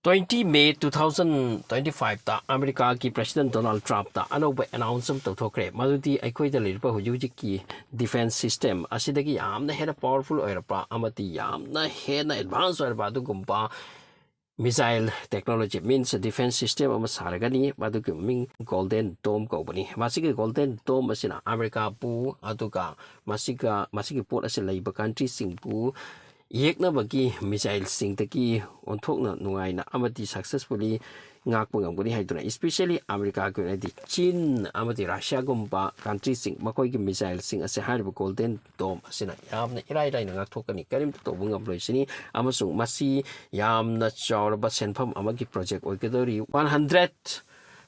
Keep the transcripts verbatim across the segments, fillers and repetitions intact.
Twenty May two thousand twenty five ꯇ ꯑꯃꯦꯔꯤꯀꯥꯒꯤ President Donald Trump ꯇ ꯑꯅꯧꯕ announce ꯑꯃ ꯇꯧꯊꯣꯛꯈ꯭ꯔꯦ꯫ ꯃꯗꯨꯗꯤ ꯑꯩꯈꯣꯏꯗ ꯂꯩꯔꯤꯕ ꯍꯧꯖꯤꯛ ꯍꯧꯖꯤꯛꯀꯤ defence system ꯑꯁꯤꯗꯒꯤ ꯌꯥꯝꯅ ꯍꯦꯟꯅ powerful ꯑꯣꯏꯔꯕ ꯑꯃꯗꯤ ꯌꯥꯝꯅ ꯍꯦꯟꯅ advance ꯑꯣꯏꯔꯕ ꯑꯗꯨꯒꯨꯝꯕ missile technology, means defence system ꯑꯃ ꯁꯥꯔꯒꯅꯤ꯫ ꯃꯗꯨꯒꯤ ꯃꯃꯤꯡ Golden Dome ꯀꯧꯕꯅꯤ꯫ ꯃꯁꯤꯒꯤ Golden Dome ꯑꯁꯤꯅ ꯑꯃꯦꯔꯤꯀꯥꯕꯨ, ꯑꯗꯨꯒ ꯃꯁꯤꯒ, ꯃꯁꯤꯒꯤ ꯄꯣꯠ ꯑꯁꯤ ꯂꯩꯕ countryꯁꯤꯡꯕꯨ ꯌꯦꯛꯅꯕꯒꯤ missileꯁꯤꯡꯗꯒꯤ ꯑꯣꯟꯊꯣꯛꯅ ꯅꯨꯡꯉꯥꯏꯅ ꯑꯃꯗꯤ successfully ꯉꯥꯛꯄ ꯉꯝꯒꯅꯤ ꯍꯥꯏꯗꯨꯅ, especially ꯑꯃꯦꯔꯤꯀꯥꯒꯤ ꯑꯣꯏꯅꯗꯤ ꯆꯤꯟ ꯑꯃꯗꯤ ꯔꯁꯤꯌꯥꯒꯨꯝꯕ countryꯁꯤꯡ, ꯃꯈꯣꯏꯒꯤ missileꯁꯤꯡ ꯑꯁꯦ ꯍꯥꯏꯔꯤꯕ Golden Dome ꯑꯁꯤꯅ ꯌꯥꯝꯅ ꯏꯔꯥꯏ ꯂꯥꯏꯅ ꯉꯥꯛꯊꯣꯛꯀꯅꯤ, ꯀꯔꯤꯝꯇ ꯇꯧꯕ ꯉꯝꯂꯣꯏ ꯁꯤꯅꯤ꯫ ꯑꯃꯁꯨꯡ ꯃꯁꯤ ꯌꯥꯝꯅ ꯆꯥꯎꯔꯕ ꯁꯦꯟꯐꯝ ꯑꯃꯒꯤ project ꯑꯣꯏꯒꯗꯧꯔꯤ꯫ One hundred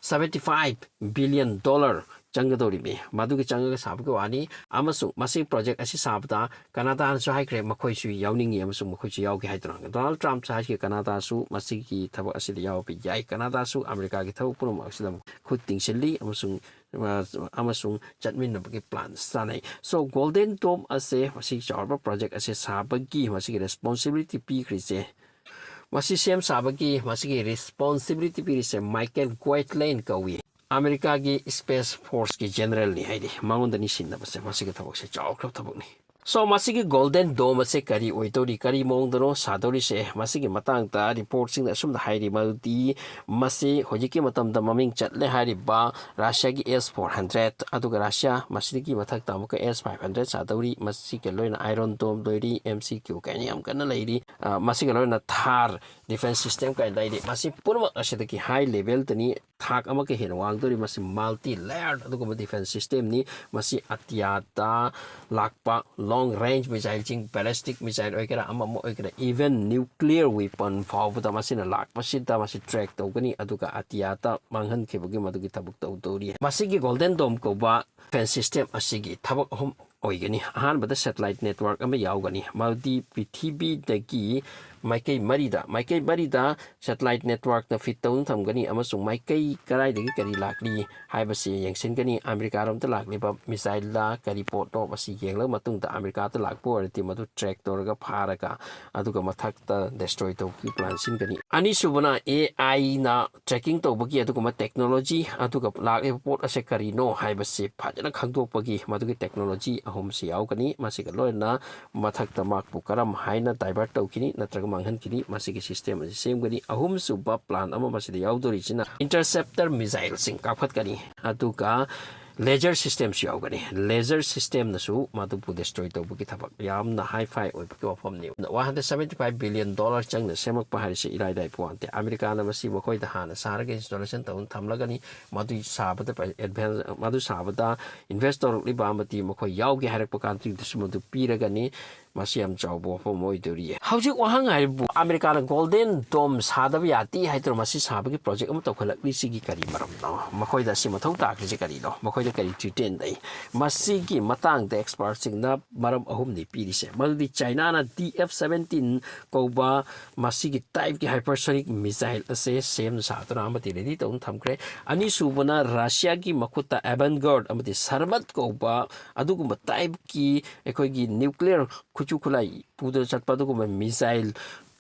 seventy five billion dollar ꯆꯪꯒꯗꯧꯔꯤꯕꯅꯤ꯫ ꯃꯗꯨꯒꯤ ꯆꯪꯉꯒ ꯁꯥꯕꯒꯤ ꯋꯥꯅꯤ꯫ ꯑꯃꯁꯨꯡ ꯃꯁꯤ project ꯑꯁꯤ ꯁꯥꯕꯗ ꯀꯅꯥꯗꯥꯅꯁꯨ ꯍꯥꯏꯈ꯭ꯔꯦ, ꯃꯈꯣꯏꯁꯨ ꯌꯥꯎꯅꯤꯡꯉꯤ ꯑꯃꯁꯨꯡ ꯃꯈꯣꯏꯁꯨ ꯌꯥꯎꯒꯦ ꯍꯥꯏꯗꯨꯅ꯫ Donald Trumpꯁꯨ ꯍꯥꯏꯈꯤ, ꯀꯅꯥꯗꯥꯁꯨ ꯃꯁꯤꯒꯤ ꯊꯕꯛ ꯑꯁꯤꯗ ꯌꯥꯎꯕ ꯌꯥꯏ꯫ ꯀꯅꯥꯗꯥꯁꯨ ꯑꯃꯦꯔꯤꯀꯥꯒꯤ ꯊꯕꯛ ꯄꯨꯝꯅꯃꯛ ꯑꯁꯤꯗ ꯈꯨꯠ ꯇꯤꯡꯁꯤꯜꯂꯤ ꯑꯃꯁꯨꯡ, ꯑ, ꯑꯃꯁꯨꯡ ꯆꯠꯃꯤꯟꯅꯕꯒꯤ plan ꯆꯥꯅꯩ꯫ So, Golden Dome ꯑꯁꯦ ꯃꯁꯤ ꯆꯥꯎꯔꯕ project ꯑꯁꯦ ꯁꯥꯕꯒꯤ ꯃꯁꯤꯒꯤ responsibility ꯄꯤꯈ꯭ꯔꯤꯁꯦ, ꯃꯁꯤ ꯁꯦꯝ ꯁꯥꯕꯒꯤ ꯃꯁꯤꯒꯤ responsibility ꯄꯤꯔꯤꯁꯦ Michael Goetlein ꯀꯧꯏ꯫ ꯑꯃꯦꯔꯤꯀꯥꯒꯤ Space Forceꯀꯤ generalꯅꯤ ꯍꯥꯏꯗꯤ, ꯃꯉꯣꯟꯗꯅꯤ ꯁꯤꯟꯅꯕꯁꯦ꯫ ꯃꯁꯤꯒꯤ ꯊꯕꯛꯁꯦ ꯆꯥꯎꯈ꯭ꯔꯕ ꯊꯕꯛꯅꯤ꯫ So, ꯃꯁꯤꯒꯤ Golden Dome ꯑꯁꯦ ꯀꯔꯤ ꯑꯣꯏꯗꯧꯔꯤ, ꯀꯔꯤ ꯃꯑꯣꯡꯗꯅꯣ ꯁꯥꯗꯧꯔꯤꯁꯦ? ꯃꯁꯤꯒꯤ ꯃꯇꯥꯡꯗ reportꯁꯤꯡꯅ ꯑꯁꯨꯝꯅ ꯍꯥꯏꯔꯤ, ꯃꯗꯨꯗꯤ ꯃꯁꯤ ꯍꯧꯖꯤꯛꯀꯤ ꯃꯇꯝꯗ ꯃꯃꯤꯡ ꯆꯠꯂꯦ ꯍꯥꯏꯔꯤꯕ ꯔꯁꯤꯌꯥꯒꯤ S four hundred, ꯑꯗꯨꯒ ꯔꯁꯤꯌꯥ ꯃꯁꯤꯗꯒꯤ ꯃꯊꯛꯇ ꯑꯃꯨꯛꯀ S five hundred ꯁꯥꯗꯧꯔꯤ꯫ ꯃꯁꯤꯒ ꯂꯣꯏꯅ Iron Dome ꯂꯩꯔꯤ, M C Q ꯀꯥꯏꯅ ꯌꯥꯝ ꯀꯟꯅ ꯂꯩꯔꯤ꯫ ꯑ, ꯃꯁꯤꯒ ꯂꯣꯏꯅ THAAD defence system ꯀꯥꯏꯅ ꯂꯩꯔꯤ꯫ ꯃꯁꯤ ꯄꯨꯝꯅꯃꯛ ꯑꯁꯤꯗꯒꯤ high levelꯗꯅꯤ, ꯊꯥꯛ ꯑꯃꯒ ꯍꯦꯟꯅ ꯋꯥꯡꯗꯧꯔꯤ꯫ ꯃꯁꯤ multi layered ꯑꯗꯨꯒꯨꯝꯕ defence systemꯅꯤ꯫ ꯃꯁꯤ ꯑꯇꯤꯌꯥꯗ ꯂꯥꯛꯄ long range missileꯁꯤꯡ, ballistic missile ꯑꯣꯏꯒꯦꯔꯥ, ꯑꯃ ꯑꯃ ꯑꯣꯏꯒꯦꯔꯥ, even nuclear weapon ꯐꯥꯎꯕꯗ ꯃꯁꯤꯅ ꯂꯥꯛꯄꯁꯤꯗ ꯃꯁꯤ track ꯇꯧꯒꯅꯤ, ꯑꯗꯨꯒ ꯑꯇꯤꯌꯥꯗ ꯃꯥꯡꯍꯟꯈꯤꯕꯒꯤ ꯃꯗꯨꯒꯤ ꯊꯕꯛ ꯇꯧꯗꯧꯔꯤ꯫ ꯃꯁꯤꯒꯤ Golden Dome ꯀꯧꯕ defence system ꯑꯁꯤꯒꯤ ꯊꯕꯛ ꯑꯍꯨꯝ ꯑꯣꯏꯒꯅꯤ꯫ ꯑꯍꯥꯟꯕꯗ satellite network ꯑꯃ ꯌꯥꯎꯒꯅꯤ, ꯃꯗꯨꯗꯤ ꯄ꯭ꯔꯤꯊꯤꯕꯤꯗꯒꯤ ꯃꯥꯏꯀꯩ ꯃꯔꯤꯗ, ꯃꯥꯏꯀꯩ ꯃꯔꯤꯗ satellite networkꯅ feed ꯇꯧꯗꯨꯅ ꯊꯝꯒꯅꯤ ꯑꯃꯁꯨꯡ ꯃꯥꯏꯀꯩ ꯀꯗꯥꯏꯗꯒꯤ ꯀꯔꯤ ꯂꯥꯛꯂꯤ ꯍꯥꯏꯕꯁꯤ ꯌꯦꯡꯁꯤꯟꯒꯅꯤ꯫ ꯑꯃꯦꯔꯤꯀꯥꯔꯣꯝꯗ ꯂꯥꯛꯂꯤꯕ missileꯂ ꯀꯔꯤ ꯄꯣꯠꯅꯣ, ꯃꯁꯤ ꯌꯦꯡꯂꯕ ꯃꯇꯨꯡꯗ ꯑꯃꯦꯔꯤꯀꯥꯗ ꯂꯥꯛꯄ ꯑꯣꯏꯔꯗꯤ ꯃꯗꯨ track ꯇꯧꯔꯒ ꯐꯥꯔꯒ ꯑꯗꯨꯒ ꯃꯊꯛꯇ destroy ꯇꯧꯕꯒꯤ plan ꯁꯤꯟꯒꯅꯤ꯫ ꯑꯅꯤꯁꯨꯕꯅ AIꯅ tracking ꯇꯧꯕꯒꯤ ꯑꯗꯨꯒꯨꯝꯕ technology, ꯑꯗꯨꯒ ꯂꯥꯛꯂꯤꯕ ꯄꯣꯠ ꯑꯁꯦ ꯀꯔꯤꯅꯣ ꯍꯥꯏꯕꯁꯤ ꯐꯖꯅ ꯈꯪꯗꯣꯛꯄꯒꯤ ꯃꯗꯨꯒꯤ technology ꯑꯍꯨꯝꯁꯤ ꯌꯥꯎꯒꯅꯤ꯫ ꯃꯁꯤꯒ ꯂꯣꯏꯅꯅ ꯃꯊꯛꯇ ꯃꯍꯥꯛꯄꯨ ꯀꯔꯝ ꯍꯥꯏꯅ divert ꯇꯧꯈꯤꯅꯤ ꯅꯠꯇ꯭ꯔꯒ ꯃꯥꯡꯍꯟꯈꯤꯅꯤ, ꯃꯁꯤꯒꯤ system ꯑꯁꯤ ꯁꯦꯝꯒꯅꯤ꯫ ꯑꯍꯨꯝꯁꯨꯕ plan ꯑꯃ ꯃꯁꯤꯗ ꯌꯥꯎꯗꯣꯔꯤꯁꯤꯅ interceptor missileꯁꯤꯡ ꯀꯥꯞꯈꯠꯀꯅꯤ, ꯑꯗꯨꯒ laser systemꯁꯨ ꯌꯥꯎꯒꯅꯤ꯫ Laser systemꯅꯁꯨ ꯃꯗꯨꯕꯨ destroy ꯇꯧꯕꯒꯤ ꯊꯕꯛ ꯌꯥꯝꯅ high-fi ꯑꯣꯏꯕꯒꯤ ꯋꯥꯐꯝꯅꯤ꯫ One hundred seventy five billion dollar ꯆꯪꯅ ꯁꯦꯝꯃꯛꯄ ꯍꯥꯏꯔꯤꯁꯤ ꯏꯔꯥꯏ ꯂꯥꯏꯕ ꯋꯥ ꯅꯠꯇꯦ꯫ ꯑꯃꯦꯔꯤꯀꯥꯅ ꯃꯁꯤ ꯃꯈꯣꯏꯗ ꯍꯥꯟꯅ ꯁꯥꯔꯒ installation ꯇꯧꯗꯨꯅ ꯊꯝꯂꯒꯅꯤ꯫ ꯃꯗꯨ ꯁꯥꯕꯗ advance, ꯃꯗꯨ ꯁꯥꯕꯗ invest ꯇꯧꯔꯛꯂꯤꯕ ꯑꯃꯗꯤ ꯃꯈꯣꯏ ꯌꯥꯎꯒꯦ ꯍꯥꯏꯔꯛꯄ countryꯗꯁꯨ ꯃꯗꯨ ꯄꯤꯔꯒꯅꯤ꯫ ꯃꯁꯤ ꯌꯥꯝ ꯆꯥꯎꯕ ꯋꯥꯐꯝ ꯑꯃ ꯑꯣꯏꯗꯣꯔꯤꯌꯦ꯫ ꯍꯧꯖꯤꯛ ꯋꯥꯍꯪ ꯍꯥꯏꯕꯨ ꯑꯃꯦꯔꯤꯀꯥꯅ Golden Dome ꯁꯥꯗꯕ ꯌꯥꯗꯦ ꯍꯥꯏꯗꯨꯅ ꯃꯁꯤ ꯁꯥꯕꯒꯤ project ꯑꯃ ꯇꯧꯈꯠꯂꯛꯂꯤꯁꯤꯒꯤ ꯀꯔꯤ ꯃꯔꯝꯅꯣ? ꯃꯈꯣꯏꯗ ꯑꯁꯤ ꯃꯊꯧ ꯇꯥꯈ꯭ꯔꯤꯁꯤ ꯀꯔꯤꯅꯣ? ꯃꯈꯣꯏꯗ ꯀꯔꯤ threaten ꯂꯩ? ꯃꯁꯤꯒꯤ ꯃꯇꯥꯡꯗ expertꯁꯤꯡꯅ ꯃꯔꯝ ꯑꯍꯨꯝꯅꯤ ꯄꯤꯔꯤꯁꯦ꯫ ꯃꯗꯨꯗꯤ Chinaꯅ D F seventeen ꯀꯧꯕ ꯃꯁꯤꯒꯤ typeꯀꯤ hypersonic missile ꯑꯁꯦ ꯁꯦꯝ ꯁꯥꯗꯨꯅ ꯑꯃꯗꯤ ready ꯇꯧꯗꯨꯅ ꯊꯝꯈ꯭ꯔꯦ꯫ ꯑꯅꯤꯁꯨꯕꯅ Russiaꯒꯤ ꯃꯈꯨꯠꯇ Avangard ꯑꯃꯗꯤ Sarmat ꯀꯧꯕ ꯑꯗꯨꯒꯨꯝꯕ typeꯀꯤ ꯑꯩꯈꯣꯏꯒꯤ nuclear ꯈꯨꯠꯁꯨ ꯈꯨꯠꯂꯥꯏ ꯄꯨꯗꯨꯅ ꯆꯠꯄ ꯑꯗꯨꯒꯨꯝꯕ missile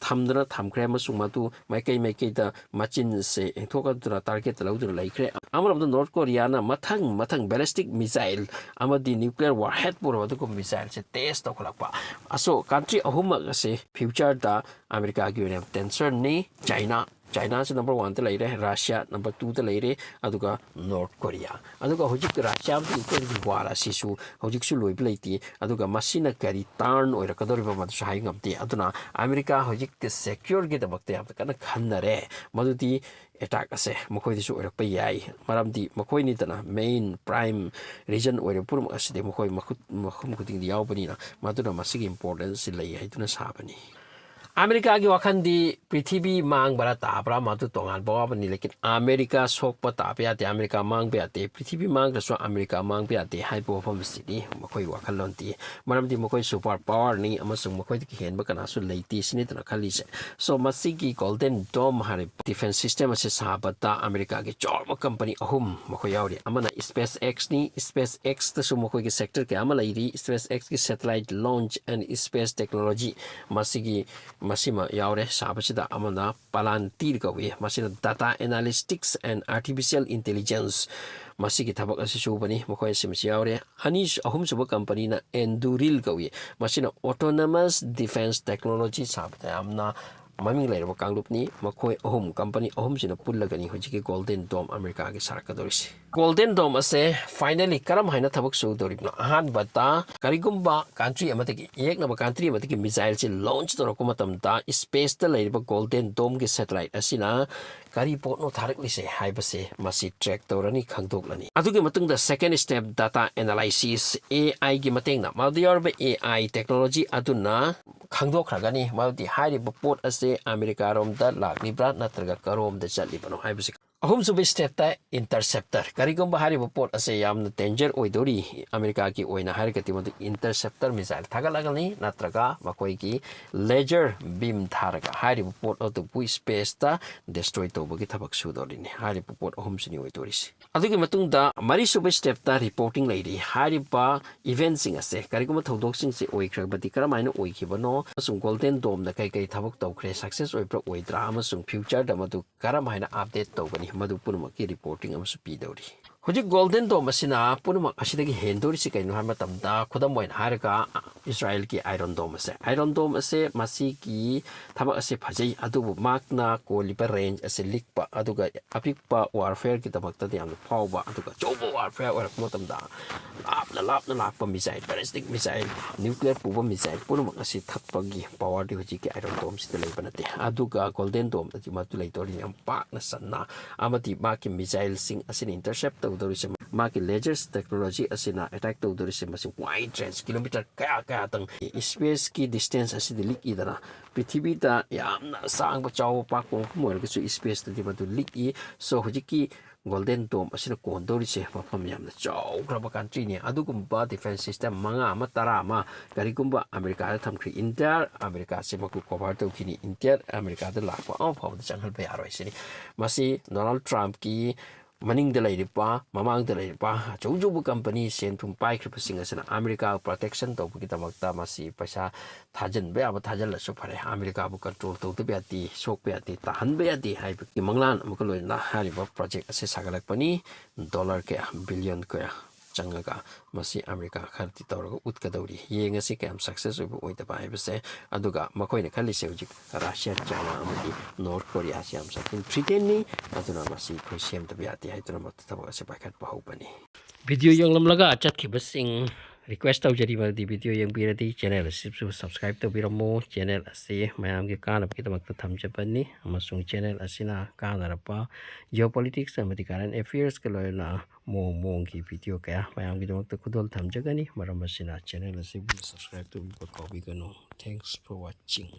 ꯊꯝꯗꯨꯅ ꯊꯝꯈ꯭ꯔꯦ ꯑꯃꯁꯨꯡ ꯃꯗꯨ ꯃꯥꯏꯀꯩ ꯃꯥꯏꯀꯩꯗ ꯃꯆꯤꯟꯁꯦ ꯏꯟꯊꯣꯛꯍꯟꯗꯨꯅ targetꯇ ꯂꯧꯗꯨꯅ ꯂꯩꯈ꯭ꯔꯦ꯫ ꯑꯃꯔꯣꯝꯗ North Koreaꯅ ꯃꯊꯪ ꯃꯊꯪ ballistic missile ꯑꯃꯗꯤ nuclear warhead ꯄꯨꯔꯕ ꯑꯗꯨꯒꯨꯝꯕ missileꯁꯦ test ꯇꯧꯈꯠꯂꯛꯄ꯫ ꯑꯁꯣ country ꯑꯍꯨꯝꯃꯛ ꯑꯁꯦ futureꯗ ꯑꯃꯦꯔꯤꯀꯥꯒꯤ ꯑꯣꯏꯅ tensionꯅꯤ꯫ China, Chinaꯁꯦ number oneꯗ ꯂꯩꯔꯦ, Russia number twoꯗ ꯂꯩꯔꯦ, ꯑꯗꯨꯒ North Korea꯫ ꯑꯗꯨꯒ ꯍꯧꯖꯤꯛ Russia ꯑꯃꯗꯤ Ukraineꯒꯤ war ꯑꯁꯤꯁꯨ ꯍꯧꯖꯤꯛꯁꯨ ꯂꯣꯏꯕ ꯂꯩꯇꯦ꯫ ꯑꯗꯨꯒ ꯃꯁꯤꯅ ꯀꯔꯤ turn ꯑꯣꯏꯔꯛꯀꯗꯧꯔꯤꯕ ꯃꯗꯨꯁꯨ ꯍꯥꯏ ꯉꯝꯗꯦ꯫ ꯑꯗꯨꯅ ꯑꯃꯦꯔꯤꯀꯥ ꯍꯧꯖꯤꯛ secureꯒꯤꯗꯃꯛꯇ ꯌꯥꯝꯅ ꯀꯟꯅ ꯈꯟꯅꯔꯦ꯫ ꯃꯗꯨꯗꯤ attack ꯑꯁꯦ ꯃꯈꯣꯏꯗꯁꯨ ꯑꯣꯏꯔꯛꯄ ꯌꯥꯏ꯫ ꯃꯔꯝꯗꯤ ꯃꯈꯣꯏꯅꯤꯗꯅ main prime reason ꯑꯣꯏꯔꯤꯕ ꯄꯨꯝꯅꯃꯛ ꯑꯁꯤꯗꯤ ꯃꯈꯣꯏ ꯃꯈꯨꯠ, ꯃꯐꯝ ꯈꯨꯗꯤꯡꯗ ꯌꯥꯎꯕꯅꯤꯅ, ꯃꯗꯨꯅ ꯃꯁꯤꯒꯤ importanceꯁꯤ ꯂꯩ ꯍꯥꯏꯗꯨꯅ ꯁꯥꯕꯅꯤ꯫ ꯑꯃꯦꯔꯤꯀꯥꯒꯤ ꯋꯥꯈꯜꯗꯤ ꯄ꯭ꯔꯤꯊꯤꯕꯤ ꯃꯥꯡꯕ꯭ꯔꯥ ꯇꯥꯕ꯭ꯔꯥ ꯃꯗꯨ ꯇꯣꯉꯥꯟꯕ ꯋꯥꯐꯝꯅꯤ, ꯂꯦꯀꯤꯟ ꯑꯃꯦꯔꯤꯀꯥ ꯁꯣꯛꯄ ꯇꯥꯕ ꯌꯥꯗꯦ, ꯑꯃꯦꯔꯤꯀꯥ ꯃꯥꯡꯕ ꯌꯥꯗꯦ, ꯄ꯭ꯔꯤꯊꯤꯕꯤ ꯃꯥꯡꯗ꯭ꯔꯁꯨ ꯑꯃꯦꯔꯤꯀꯥ ꯃꯥꯡꯕ ꯌꯥꯗꯦ ꯍꯥꯏꯕ ꯋꯥꯐꯝꯁꯤꯅꯤ ꯃꯈꯣꯏꯒꯤ ꯋꯥꯈꯜꯂꯣꯟꯗꯤ꯫ ꯃꯔꯝꯗꯤ ꯃꯈꯣꯏ ꯁꯨꯄꯔ ꯄꯥꯋꯔꯅꯤ ꯑꯃꯁꯨꯡ ꯃꯈꯣꯏꯗꯒꯤ ꯍꯦꯟꯕ ꯀꯅꯥꯁꯨ ꯂꯩꯇꯦ ꯁꯤꯅꯤꯗꯅ ꯈꯜꯂꯤꯁꯦ꯫ So ꯃꯁꯤꯒꯤ ꯒꯣꯜꯗꯦꯟ ꯗꯣꯝ ꯍꯥꯏꯔꯤꯕ ꯗꯤꯐꯦꯟꯁ ꯁꯤꯁꯇꯦꯝ ꯑꯁꯤ ꯁꯥꯕꯗ ꯑꯃꯦꯔꯤꯀꯥꯒꯤ ꯆꯥꯎꯔꯕ ꯀꯝꯄꯅꯤ ꯑꯍꯨꯝ ꯃꯈꯣꯏ ꯌꯥꯎꯔꯤ꯫ ꯑꯃꯅ ꯁ꯭ꯄꯦꯁ ꯑꯦꯛꯁꯅꯤ, ꯁ꯭ꯄꯦꯁ ꯑꯦꯛꯁꯇꯁꯨ ꯃꯈꯣꯏꯒꯤ ꯁꯦꯛꯇꯔ ꯀꯌꯥ ꯑꯃ ꯂꯩꯔꯤ꯫ ꯁ꯭ꯄꯦꯁ ꯑꯦꯛꯁꯀꯤ satellite launch and space technology ꯃꯁꯤꯒꯤ ꯃꯁꯤꯃ ꯌꯥꯎꯔꯦ꯫ ꯁꯥꯕꯁꯤꯗ ꯑꯃꯅ ꯄꯥꯂꯥꯟꯇꯤꯔ ꯀꯧꯏ, ꯃꯁꯤꯅ data analytics and artificial intelligence ꯃꯁꯤꯒꯤ ꯊꯕꯛ ꯑꯁꯤ ꯁꯨꯕꯅꯤ꯫ ꯃꯈꯣꯏ ꯑꯁꯤ ꯃꯁꯤ ꯌꯥꯎꯔꯦ꯫ ꯑꯅꯤ ꯑꯍꯨꯝꯁꯨꯕ ꯀꯝꯄꯅꯤꯅ ꯑꯦꯟꯗꯨꯔꯤꯜ ꯀꯧꯏ, ꯃꯁꯤꯅ autonomous defense technology ꯁꯥꯕꯗ ꯌꯥꯝꯅ ꯃꯃꯤꯡ ꯂꯩꯔꯕ ꯀꯥꯡꯂꯨꯞꯅꯤ꯫ ꯃꯈꯣꯏ ꯑꯍꯨꯝ, ꯀꯝꯄꯅꯤ ꯑꯍꯨꯝꯁꯤꯅ ꯄꯨꯜꯂꯒꯅꯤ ꯍꯧꯖꯤꯛꯀꯤ ꯒꯣꯜꯗꯦꯟ ꯗꯣꯝ ꯑꯃꯦꯔꯤꯀꯥꯒꯤ ꯁꯥꯔꯛꯀꯗꯧꯔꯤꯁꯤ꯫ ꯒꯣꯜꯗꯦꯟ ꯗꯣꯝ ꯑꯁꯦ finally ꯀꯔꯝ ꯍꯥꯏꯅ ꯊꯕꯛ ꯁꯨꯗꯧꯔꯤꯕꯅꯣ? ꯑꯍꯥꯟꯕꯗ ꯀꯔꯤꯒꯨꯝꯕ ꯀꯟꯇ꯭ꯔꯤ ꯑꯃꯗꯒꯤ, ꯌꯦꯛꯅꯕ ꯀꯟꯇ꯭ꯔꯤ ꯑꯃꯗꯒꯤ ꯃꯤꯁꯥꯏꯜꯁꯤ ꯂꯣꯟꯆ ꯇꯧꯔꯛꯄ ꯃꯇꯝꯗ ꯁ꯭ꯄꯦꯁꯇ ꯂꯩꯔꯤꯕ ꯒꯣꯜꯗꯦꯟ ꯗꯣꯝꯒꯤ ꯁꯦꯇꯦꯂꯥꯏꯠ ꯑꯁꯤꯅ ꯀꯔꯤ ꯄꯣꯠꯅꯣ ꯊꯥꯔꯛꯂꯤꯁꯦ ꯍꯥꯏꯕꯁꯦ ꯃꯁꯤ ꯇ꯭ꯔꯦꯛ ꯇꯧꯔꯅꯤ, ꯈꯪꯗꯣꯛꯂꯅꯤ꯫ ꯑꯗꯨꯒꯤ ꯃꯇꯨꯡꯗ second step data analysis, ꯑꯦ ꯑꯥꯏꯒꯤ ꯃꯇꯦꯡꯅ, ꯃꯗꯨ ꯌꯥꯎꯔꯤꯕ ꯑꯦ ꯑꯥꯏ ꯇꯦꯛꯅꯣꯂꯣꯖꯤ ꯑꯗꯨꯅ ꯈꯪꯗꯣꯛꯈ꯭ꯔꯒꯅꯤ ꯃꯗꯨꯗꯤ ꯍꯥꯏꯔꯤꯕ ꯄꯣꯠ ꯑꯁꯦ ꯑꯃꯦꯔꯤꯀꯥꯔꯣꯝꯗ ꯂꯥꯛꯂꯤꯕ꯭ꯔꯥ ꯅꯠꯇ꯭ꯔꯒ ꯀꯔꯣꯝꯗ ꯆꯠꯂꯤꯕꯅꯣ ꯍꯥꯏꯕꯁꯤ꯫ ꯑꯍꯨꯝꯁꯨꯕ ꯁ꯭ꯇꯦꯞꯇ ꯏꯟꯇꯔꯁꯦꯞꯇꯔ, ꯀꯔꯤꯒꯨꯝꯕ ꯍꯥꯏꯔꯤꯕ ꯄꯣꯠ ꯑꯁꯦ ꯌꯥꯝꯅ ꯗꯦꯟꯖꯔ ꯑꯣꯏꯗꯣꯔꯤ ꯑꯃꯦꯔꯤꯀꯥꯒꯤ ꯑꯣꯏꯅ ꯍꯥꯏꯔꯒꯗꯤ ꯃꯗꯨ ꯏꯟꯇꯔꯁꯦꯞꯇꯔ ꯃꯤꯁꯥꯏꯜ ꯊꯥꯒꯠꯂꯒꯅꯤ ꯅꯠꯇ꯭ꯔꯒ ꯃꯈꯣꯏꯒꯤ ꯂꯦꯖꯔ ꯕꯤꯝ ꯊꯥꯔꯒ ꯍꯥꯏꯔꯤꯕ ꯄꯣꯠ ꯑꯗꯨꯕꯨ ꯁ꯭ꯄꯦꯁꯇ ꯗꯦꯁꯇ꯭ꯔꯣꯏ ꯇꯧꯕꯒꯤ ꯊꯕꯛ ꯁꯨꯗꯧꯔꯤꯅꯤ꯫ ꯍꯥꯏꯔꯤꯕ ꯄꯣꯠ ꯑꯍꯨꯝꯁꯤꯅꯤ ꯑꯣꯏꯗꯣꯔꯤꯁꯤ꯫ ꯑꯗꯨꯒꯤ ꯃꯇꯨꯡꯗ ꯃꯔꯤꯁꯨꯕ ꯁ꯭ꯇꯦꯞꯇ ꯔꯤꯄꯣꯔꯇꯤꯡ ꯂꯩꯔꯤ꯫ ꯍꯥꯏꯔꯤꯕ ꯏꯚꯦꯟꯠꯁꯤꯡ ꯑꯁꯦ, ꯀꯔꯤꯒꯨꯝꯕ ꯊꯧꯗꯣꯛꯁꯤꯡꯁꯦ ꯑꯣꯏꯈ꯭ꯔꯕꯗꯤ ꯀꯔꯝꯍꯥꯏꯅ ꯑꯣꯏꯈꯤꯕꯅꯣ ꯑꯃꯁꯨꯡ ꯒꯣꯜꯗꯦꯟ ꯗꯣꯝꯅ ꯀꯩ ꯀꯩ ꯊꯕꯛ ꯇꯧꯈ꯭ꯔꯦ, ꯁꯛꯁꯦꯁ ꯑꯣꯏꯕ꯭ꯔꯥ ꯑꯣꯏꯗ꯭ꯔꯥ ꯑꯃꯁꯨꯡ ꯐ꯭ꯌꯨꯆꯔꯗ ꯃꯗꯨ ꯀꯔꯝ ꯍꯥꯏꯅ ꯑꯞꯗꯦꯠ ꯇꯧꯒꯅꯤ, ꯃꯗꯨ ꯄꯨꯝꯅꯃꯛꯀꯤ ꯔꯤꯄꯣꯔꯇꯤꯡ ꯑꯃꯁꯨ ꯄꯤꯗꯧꯔꯤ꯫ ꯍꯧꯖꯤꯛ ꯒꯣꯜꯗꯦꯟ ꯗꯣꯝ ꯑꯁꯤꯅ ꯄꯨꯝꯅꯃꯛ ꯑꯁꯤꯗꯒꯤ ꯍꯦꯟꯗꯣꯔꯤꯁꯤ ꯀꯩꯅꯣ ꯍꯥꯏꯕ ꯃꯇꯝꯗ, ꯈꯨꯗꯝ ꯑꯣꯏꯅ ꯍꯥꯏꯔꯒ ꯏꯁꯔꯥꯏꯜꯒꯤ ꯑꯥꯏꯔꯟ ꯗꯣꯝ ꯑꯁꯦ, ꯑꯥꯏꯔꯟ ꯗꯣꯝ ꯑꯁꯦ ꯃꯁꯤꯒꯤ ꯊꯕꯛ ꯑꯁꯦ ꯐꯖꯩ, ꯑꯗꯨꯕꯨ ꯃꯍꯥꯛꯅ ꯀꯣꯜꯂꯤꯕ ꯔꯦꯟꯖ ꯑꯁꯦ ꯂꯤꯛꯄ, ꯑꯗꯨꯒ ꯑꯄꯤꯛꯄ ꯋꯥꯔꯐꯦꯌꯔꯒꯤꯗꯃꯛꯇꯗꯤ ꯌꯥꯝꯅ ꯐꯥꯎꯕ, ꯑꯗꯨꯒ ꯑꯆꯧꯕ ꯋꯥꯔꯐꯦꯌꯔ ꯑꯣꯏꯔꯛꯄ ꯃꯇꯝꯗ ꯂꯥꯞꯅ ꯂꯥꯞꯅ ꯂꯥꯛꯄ ꯃꯤꯁꯥꯏꯜ, ꯕꯦꯂꯤꯁꯇꯤꯛ ꯃꯤꯁꯥꯏꯜ, ꯅ꯭ꯌꯨꯀ꯭ꯂꯤꯌꯔ ꯄꯨꯕ ꯃꯤꯁꯥꯏꯜ ꯄꯨꯝꯅꯃꯛ ꯑꯁꯤ ꯊꯛꯄꯒꯤ ꯄꯥꯋꯔꯗꯤ ꯍꯧꯖꯤꯛꯀꯤ ꯑꯥꯏꯔꯟ ꯗꯣꯝꯁꯤꯗ ꯂꯩꯕ ꯅꯠꯇꯦ꯫ ꯑꯗꯨꯒ ꯒꯣꯜꯗꯦꯟ ꯗꯣꯝꯗꯗꯤ ꯃꯗꯨ ꯂꯩꯗꯧꯔꯤ, ꯌꯥꯝ ꯄꯥꯛꯅ ꯆꯟꯅ, ꯑꯃꯗꯤ ꯃꯍꯥꯛꯀꯤ ꯃꯤꯁꯥꯏꯜꯁꯤꯡ ꯑꯁꯤꯅ ꯏꯟꯇꯔꯁꯦꯞ ꯇꯧꯗꯧꯔꯤꯁꯦ ꯃꯥꯒꯤ ꯂꯦꯇꯦꯁ ꯇꯦꯛꯅꯣꯂꯣꯖꯤ ꯑꯁꯤꯅ ꯑꯦꯇꯦꯛ ꯇꯧꯗꯣꯔꯤꯁꯦ ꯃꯁꯤ ꯋꯥꯏꯗ ꯔꯦꯟꯖ ꯀꯤꯂꯣꯃꯤꯇꯔ ꯀꯌꯥ ꯀꯌꯥꯇꯪ, ꯏꯁꯄꯦꯁꯀꯤ ꯗꯤꯁꯇꯦꯟꯁ ꯑꯁꯤꯗꯤ ꯂꯤꯛꯏꯗꯅ, ꯄ꯭ꯔꯤꯊꯤꯕꯤꯗ ꯌꯥꯝꯅ ꯁꯥꯡꯕ ꯆꯥꯎꯕ ꯄꯥꯛꯄ ꯃꯐꯝ ꯑꯣꯏꯔꯒꯁꯨ ꯏꯁꯄꯦꯁꯇꯗꯤ ꯃꯗꯨ ꯂꯤꯛꯏ꯫ ꯁꯣ ꯍꯧꯖꯤꯛꯀꯤ ꯒꯣꯜꯗꯦꯟ ꯗꯣꯝ ꯑꯁꯤꯅ ꯀꯣꯟꯗꯧꯔꯤꯁꯦ ꯃꯐꯝ ꯌꯥꯝꯅ ꯆꯥꯎꯈ꯭ꯔꯕ ꯀꯟꯇ꯭ꯔꯤꯅꯤ꯫ ꯑꯗꯨꯒꯨꯝꯕ ꯗꯤꯐꯦꯟꯁ ꯁꯤꯁꯇꯦꯝ ꯃꯉꯥ ꯑꯃ, ꯇꯔꯥ ꯑꯃ ꯀꯔꯤꯒꯨꯝꯕ ꯑꯃꯦꯔꯤꯀꯥꯗ ꯊꯝꯈ꯭ꯔꯤ, ꯏꯟꯇꯤꯌꯥꯔ ꯑꯃꯦꯔꯤꯀꯥꯁꯦ ꯃꯈꯣꯏ ꯀꯣꯚꯔ ꯇꯧꯈꯤꯅꯤ꯫ ꯏꯟꯇꯤꯌꯥꯔ ꯑꯃꯦꯔꯤꯀꯥꯗ ꯂꯥꯛꯄ ꯑꯃ ꯐꯥꯎꯕꯗ ꯆꯪꯍꯟꯕ ꯌꯥꯔꯣꯏ ꯁꯤꯅꯤ꯫ ꯃꯁꯤ ꯗꯣꯅꯥꯜꯗ ꯇ꯭ꯔꯝꯞꯀꯤ ꯃꯅꯤꯡꯗ ꯂꯩꯔꯤꯕ, ꯃꯃꯥꯡꯗ ꯂꯩꯔꯤꯕ ꯑꯆꯧ ꯑꯆꯧꯕ ꯀꯝꯄꯅꯤ, ꯁꯦꯟ ꯊꯨꯝ ꯄꯥꯏꯈ꯭ꯔꯤꯕꯁꯤꯡ ꯑꯁꯤꯅ ꯑꯃꯦꯔꯤꯀꯥꯕꯨ ꯄ꯭ꯔꯣꯇꯦꯛꯁꯟ ꯇꯧꯕꯒꯤꯗꯃꯛꯇ ꯃꯁꯤ ꯄꯩꯁꯥ ꯊꯥꯖꯤꯟꯕ ꯌꯥꯕ ꯊꯥꯖꯤꯜꯂꯁꯨ ꯐꯔꯦ, ꯑꯃꯦꯔꯤꯀꯥꯕꯨ ꯀꯟꯇ꯭ꯔꯣꯜ ꯇꯧꯗꯕ ꯌꯥꯗꯦ, ꯁꯣꯛꯄ ꯌꯥꯗꯦ, ꯇꯥꯍꯟꯕ ꯌꯥꯗꯦ ꯍꯥꯏꯕꯒꯤ ꯃꯪꯂꯥꯟ ꯑꯃꯒ ꯂꯣꯏꯅꯅ ꯍꯥꯏꯔꯤꯕ ꯄ꯭ꯔꯣꯖꯦꯛ ꯑꯁꯤ ꯁꯥꯒꯠꯂꯛꯄꯅꯤ꯫ ꯗꯣꯂꯔ ꯀꯌꯥ, ꯕꯤꯂꯤꯌꯟ ꯀꯌꯥ ꯆꯪꯉꯒ ꯃꯁꯤ ꯑꯃꯦꯔꯤꯀꯥ ꯈꯔꯗꯤ ꯇꯧꯔꯒ ꯎꯠꯀꯗꯧꯔꯤ꯫ ꯌꯦꯡꯉꯁꯤ ꯀꯌꯥꯝ ꯁꯛꯁꯦꯁ ꯑꯣꯏꯕ ꯑꯣꯏꯗꯕ ꯍꯥꯏꯕꯁꯦ꯫ ꯑꯗꯨꯒ ꯃꯈꯣꯏꯅ ꯈꯜꯂꯤꯁꯦ ꯍꯧꯖꯤꯛ ꯔꯁꯤꯌꯥ, ꯆꯥꯏꯅꯥ ꯑꯃꯗꯤ ꯅꯣꯔꯠ ꯀꯣꯔꯤꯌꯥꯁꯤ ꯌꯥꯝ ꯆꯥꯎꯈꯠꯄ ꯊ꯭ꯔꯤꯇꯦꯟꯅꯤ, ꯑꯗꯨꯅ ꯃꯁꯤ ꯑꯩꯈꯣꯏ ꯁꯦꯝꯗꯕ ꯌꯥꯗꯦ ꯍꯥꯏꯗꯨꯅ ꯃꯗꯨ ꯊꯕꯛ ꯑꯁꯤ ꯄꯥꯏꯈꯠꯄ ꯍꯧꯕꯅꯤ꯫ ꯚꯤꯗꯤꯑꯣ ꯌꯦꯡꯂꯝꯂꯒ ꯆꯠꯈꯤꯕꯁꯤꯡ ꯔꯤꯀ꯭ꯋꯦꯁ ꯇꯧꯖꯔꯤ, ꯃꯗꯨꯗꯤ ꯚꯤꯗꯤꯑꯣ ꯌꯦꯡꯕꯤꯔꯗꯤ ꯆꯦꯅꯦꯜ ꯑꯁꯤꯁꯨ ꯁꯕꯁꯀ꯭ꯔꯥꯏꯕ ꯇꯧꯕꯤꯔꯝꯃꯨ꯫ ꯆꯦꯅꯦꯜ ꯑꯁꯤ ꯃꯌꯥꯝꯒꯤ ꯀꯥꯟꯅꯕꯒꯤꯗꯃꯛꯇ ꯊꯝꯖꯕꯅꯤ, ꯑꯃꯁꯨꯡ ꯆꯦꯅꯦꯜ ꯑꯁꯤꯅ ꯀꯥꯟꯅꯔꯕ ꯖꯤꯑꯣ ꯄꯣꯂꯤꯇꯤꯛꯁ ꯑꯃꯗꯤ ꯀꯔꯦꯟ ꯑꯦꯐꯤꯌꯔꯁꯀ ꯂꯣꯏꯅꯅ ꯃꯑꯣꯡ ꯃꯑꯣꯡꯒꯤ ꯚꯤꯗꯤꯑꯣ ꯀꯌꯥ ꯃꯌꯥꯝꯒꯤꯗꯃꯛꯇ ꯈꯨꯗꯣꯜ ꯊꯝꯖꯒꯅꯤ꯫ ꯃꯔꯝ ꯑꯁꯤꯅ ꯆꯦꯅꯦꯜ ꯑꯁꯤꯕꯨ ꯁꯕꯁꯀ꯭ꯔꯥꯏꯕ ꯇꯧꯕꯤꯕ ꯀꯥꯎꯕꯤꯒꯅꯨ꯫ Thanks for watching.